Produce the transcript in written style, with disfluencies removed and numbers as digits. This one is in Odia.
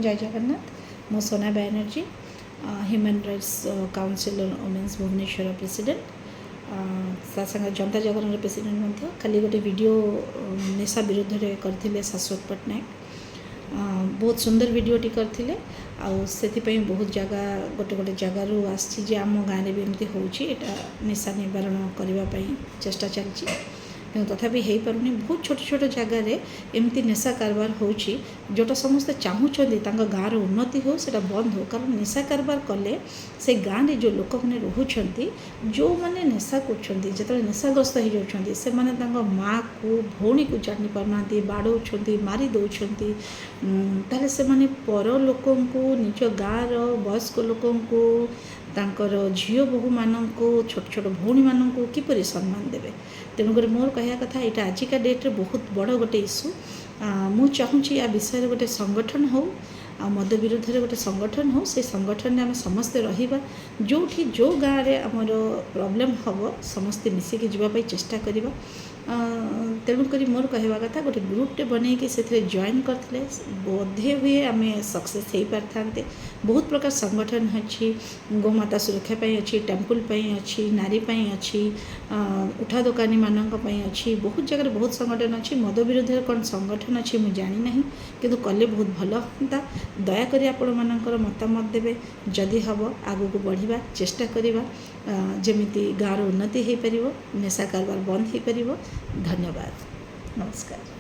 ଜୟ ଜଗନ୍ନାଥ। ମୁଁ Sona Banerjee, human rights council women's Bhubaneswar president, ତା ସାଙ୍ଗରେ ଜନତା ଜାଗରଣର ପ୍ରେସିଡେଣ୍ଟ ମଧ୍ୟ। କାଲି ଗୋଟେ ଭିଡ଼ିଓ ନିଶା ବିରୁଦ୍ଧରେ କରିଥିଲେ ଶାଶ୍ୱତ ପଟ୍ଟନାୟକ। ବହୁତ ସୁନ୍ଦର ଭିଡ଼ିଓଟି କରିଥିଲେ ଆଉ ସେଥିପାଇଁ ବହୁତ ଜାଗା, ଗୋଟେ ଗୋଟେ ଜାଗାରୁ ଆସିଛି ଯେ ଆମ ଗାଁରେ ବି ଏମିତି ହେଉଛି। ଏଇଟା ନିଶା ନିବାରଣ କରିବା ପାଇଁ ଚେଷ୍ଟା ଚାଲିଛି, କିନ୍ତୁ ତଥାପି ହେଇପାରୁନି। ବହୁତ ଛୋଟ ଛୋଟ ଜାଗାରେ ଏମିତି ନିଶା କାରବାର ହେଉଛି, ଯେଉଁଟା ସମସ୍ତେ ଚାହୁଁଛନ୍ତି ତାଙ୍କ ଗାଁର ଉନ୍ନତି ହେଉ, ସେଇଟା ବନ୍ଦ ହେଉ। କାରଣ ନିଶା କାରବାର କଲେ ସେ ଗାଁରେ ଯେଉଁ ଲୋକମାନେ ରହୁଛନ୍ତି, ଯେଉଁମାନେ ନିଶା କରୁଛନ୍ତି, ଯେତେବେଳେ ନିଶାଗ୍ରସ୍ତ ହେଇଯାଉଛନ୍ତି, ସେମାନେ ତାଙ୍କ ମାଆକୁ, ଭଉଣୀକୁ ଜାଣି ପାରୁନାହାନ୍ତି, ବାଡ଼ଉଛନ୍ତି, ମାରି ଦେଉଛନ୍ତି। ତାହେଲେ ସେମାନେ ପର ଲୋକଙ୍କୁ, ନିଜ ଗାଁର ବୟସ୍କ ଲୋକଙ୍କୁ, ତାଙ୍କର ଝିଅ ବୋହୂମାନଙ୍କୁ, ଛୋଟ ଛୋଟ ଭଉଣୀମାନଙ୍କୁ କିପରି ସମ୍ମାନ ଦେବେ? ତେଣୁକରି ମୋର କହିବା କଥା, ଏଇଟା ଆଜିକା ଡେଟ୍ରେ ବହୁତ ବଡ଼ ଗୋଟେ ଇସ୍ୟୁ। ମୁଁ ଚାହୁଁଛି ୟା ବିଷୟରେ ଗୋଟେ ସଂଗଠନ ହେଉ ଆଉ ମଦ ବିରୁଦ୍ଧରେ ଗୋଟେ ସଂଗଠନ ହେଉ। ସେଇ ସଂଗଠନରେ ଆମେ ସମସ୍ତେ ରହିବା। ଯେଉଁଠି ଯେଉଁ ଗାଁରେ ଆମର ପ୍ରୋବ୍ଲେମ୍ ହେବ, ସମସ୍ତେ ମିଶିକି ଯିବା ପାଇଁ ଚେଷ୍ଟା କରିବା। ତେଣୁକରି ମୋର କହିବା କଥା, ଗୋଟେ ଗ୍ରୁପ୍ଟେ ବନେଇକି ସେଥିରେ ଜଏନ୍ କରିଥିଲେ ବୋଧେ ହୁଏ ଆମେ ସକ୍ସେସ୍ ହେଇପାରିଥାନ୍ତେ। ବହୁତ ପ୍ରକାର ସଂଗଠନ ଅଛି। ଗୋମାତା ସୁରକ୍ଷା ପାଇଁ ଅଛି, ଟେମ୍ପଲ୍ ପାଇଁ ଅଛି, ନାରୀ ପାଇଁ ଅଛି, ଉଠା ଦୋକାନୀମାନଙ୍କ ପାଇଁ ଅଛି। ବହୁତ ଜାଗାରେ ବହୁତ ସଂଗଠନ ଅଛି। ମଦ ବିରୁଦ୍ଧରେ କ'ଣ ସଂଗଠନ ଅଛି ମୁଁ ଜାଣିନାହିଁ, କିନ୍ତୁ କଲେ ବହୁତ ଭଲ ହୁଅନ୍ତା। ଦୟାକରି ଆପଣମାନଙ୍କର ମତାମତ ଦେବେ। ଯଦି ହେବ ଆଗକୁ ବଢ଼ିବା ଚେଷ୍ଟା କରିବା, ଯେମିତି ଗାଁର ଉନ୍ନତି ହେଇପାରିବ, ନିଶା କାରବାର ବନ୍ଦ ହେଇପାରିବ। ଧନ୍ୟବାଦ, ନମସ୍କାର।